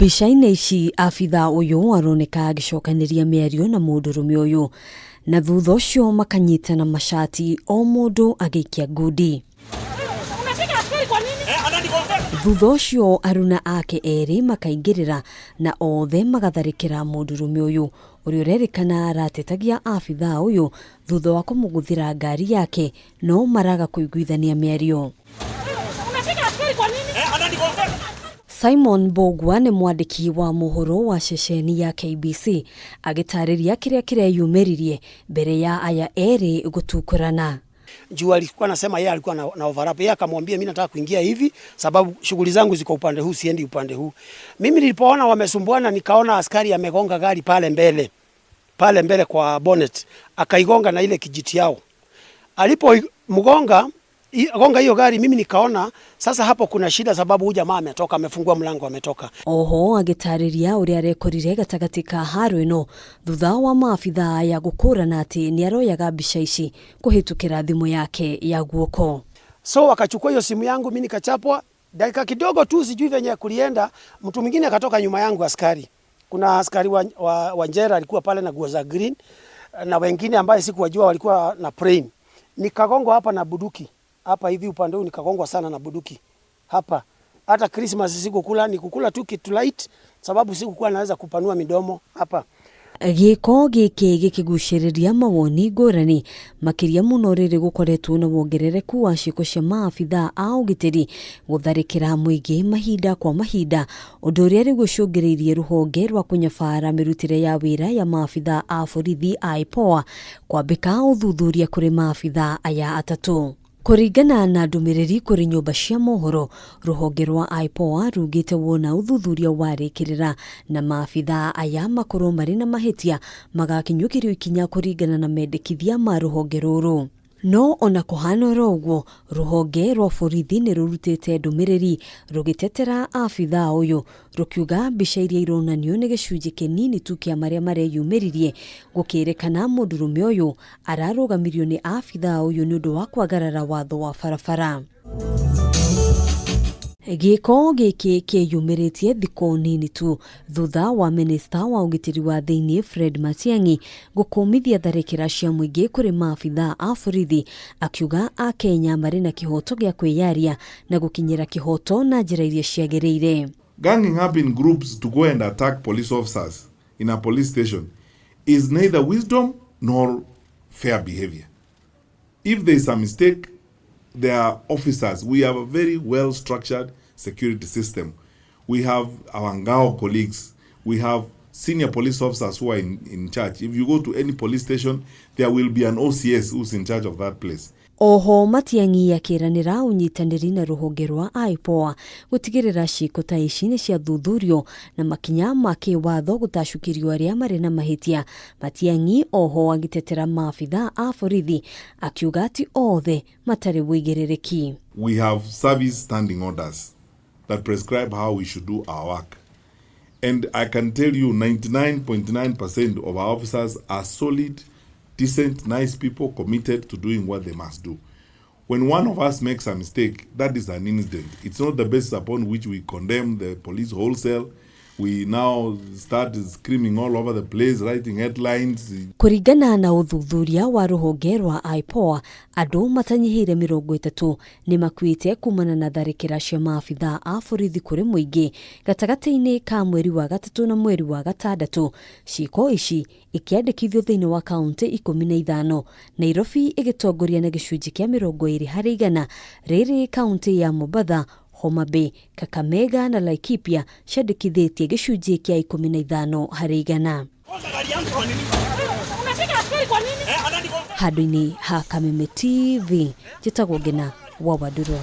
Mbica-inĩ ici abithaa ũyũ aroneka agĩcokanĩria mĩario na mũndũrũme ũyũ na thutha ũcio makanyitana macati o mũndũ agĩikia ngundi. Thutha ũcio aruna ake erĩ makaingĩrĩra na othe magatharĩkĩra mũndũrũme ũyũ ũrĩa ũrerĩkana aratetagia abithaa ũyũ thutha wa kũmũgũthĩra ngari yake no maraga kũiguithania mĩario. Simon Mbũgua nĩ mwandĩki wa mohoro wa ceceni ya KBC agĩtarĩria kĩrĩa kĩreyumĩririe mbere ya aya erĩ gũtukũrana. Juu alikuwa anasema yeye alikuwa na overlap. Yeye akamwambia, "Mimi nataka kuingia hivi sababu shughuli zangu ziko upande huu, siendi upande huu." Mimi nilipoona wamesumbuana, nikaona askari amegonga gari pale mbele. Pale mbele kwa bonnet, akaigonga na ile kijiti yao. Alipo mgonga gonga hiyo gari, mimi nikaona sasa hapo kuna shida, sababu huyu jamaa ametoka, amefungua mlango, ametoka. Oho agĩtarĩria ũrĩa arekorire gatagatĩ ka haro ĩno thutha wa maabithaa aya gũkũrana atĩ nĩ aroyaga mbica ici kũhĩtũkĩra thimũ yake ya guoko. So wakachukua hiyo simu yangu, mimi nikachapwa. Dakika kidogo tu, sijui venye kulienda, mtu mwingine akatoka nyuma yangu, askari. Kuna askari wa Njera alikuwa pale na nguo za green na wengine ambaye sikuwajua walikuwa na plane. Nikagongwa hapa na buduki. Hapa hivi upande huu nikagongwa sana na buduki. Hapa. Hata Christmas sikukula, nikukula tu kitu light sababu sikukuwa naweza kupanua midomo hapa. Gĩko gĩkĩ gĩkĩgucĩrĩria mawoni ngũrani makĩria mũno rĩrĩ gũkoretwo na wongerereku wa ciĩko cia maabithaa a ũgitĩri gũtharĩkĩra mũingĩ mahinda kwa mahinda, ũndũ ũrĩa rĩu ũcũngĩrĩirie rũhonge rwa kũnyabara mĩrutĩre ya wĩra ya maabithaa a borithi a IPOA kwambĩka ũthuthuria kũrĩ maabithaa aya atatũ. Kũringana na ndũmĩrĩri kũrĩ nyũmba cia mohoro, rũhonge rwa IPOA rugĩte wona ũthuthuria warĩkĩrĩra na maabithaa aya makorwo marĩ na mahĩtia magakinyũkĩrio ikinya kũringana na mendekithia ma rũhonge rũrũ. No ona kũhana oro ũguo, rũhonge rwa borithi nĩ rũrutĩte ndũmĩrĩri rũgĩtetera abithaa ũyũ rũkiuga mbica iria ironanio nĩ gĩcunjĩ kĩnini tu kĩa marĩa mareyumĩririe, gũkĩrĩkana mũndũrũme ũyũ ararũgamirio nĩ abithaa ũyũ nĩ ũndũ wa kwagarara watho wa barabara. Gĩko gĩkĩ kĩyumĩrĩtie thikũ nini tu thutha wa minista wa ũgitĩri wa thĩinĩ Fred Matiang'i gũkũmithia tharĩkĩra cia mũingĩ kũrĩ maabithaa a borithi, akiuga akenya marĩ na kĩhoto gĩa kwĩyaria na gũkinyĩra kĩhoto na njĩra iria ciagĩrĩire. Ganging up in groups to go and attack police officers in a police station is neither wisdom nor fair behavior. If there is a mistake, there are officers. We have a very well structured security system. We have our Ngao colleagues. We have senior police officers who are in charge. If you go to any police station, there will be an OCS who's in charge of that place. Oho Matiang'i akĩranĩra ũnyitanĩri na rũhonge rwa IPOA gũtigĩrĩra ciĩko ta ici nĩ ciathuthurio na makinya ma kĩwatho gũtacũkĩrio arĩa marĩ na mahĩtia. Matiang'i oho agĩtetera maabithaa a borithi akiuga atĩ othe matarĩ wũigĩrĩrĩki. We have service standing orders that prescribe how we should do our work. And I can tell you 99.9% of our officers are solid, decent, nice people committed to doing what they must do. When one of us makes a mistake, that is an incident. It's not the basis upon which we condemn the police wholesale. We now start screaming all over the place, writing headlines. Kũringana na ũthuthuria wa rũhonge rwa IPOA, andũ matanyihĩire 30 nĩ makuĩte kumana na tharĩkĩra cia maabithaa a borithi kũrĩ mũingĩ gatagatĩ-inĩ ka mweri wa gatatũ na mweri wa gatandatũ. Ciĩko ici ikĩandĩkithio thĩinĩ wa kaũntĩ 15, Nairobi ĩgĩtongoria na gĩcunjĩ kĩa 20%, rĩrĩ kaũntĩ ya Mombatha, Homa Bay, Kakamega na Laikipia ciandĩkithĩtie gĩcunjĩ kĩa 15%. Handũ-inĩ ha Kameme TV, njĩtagwo Ngina wa Wandũrũ.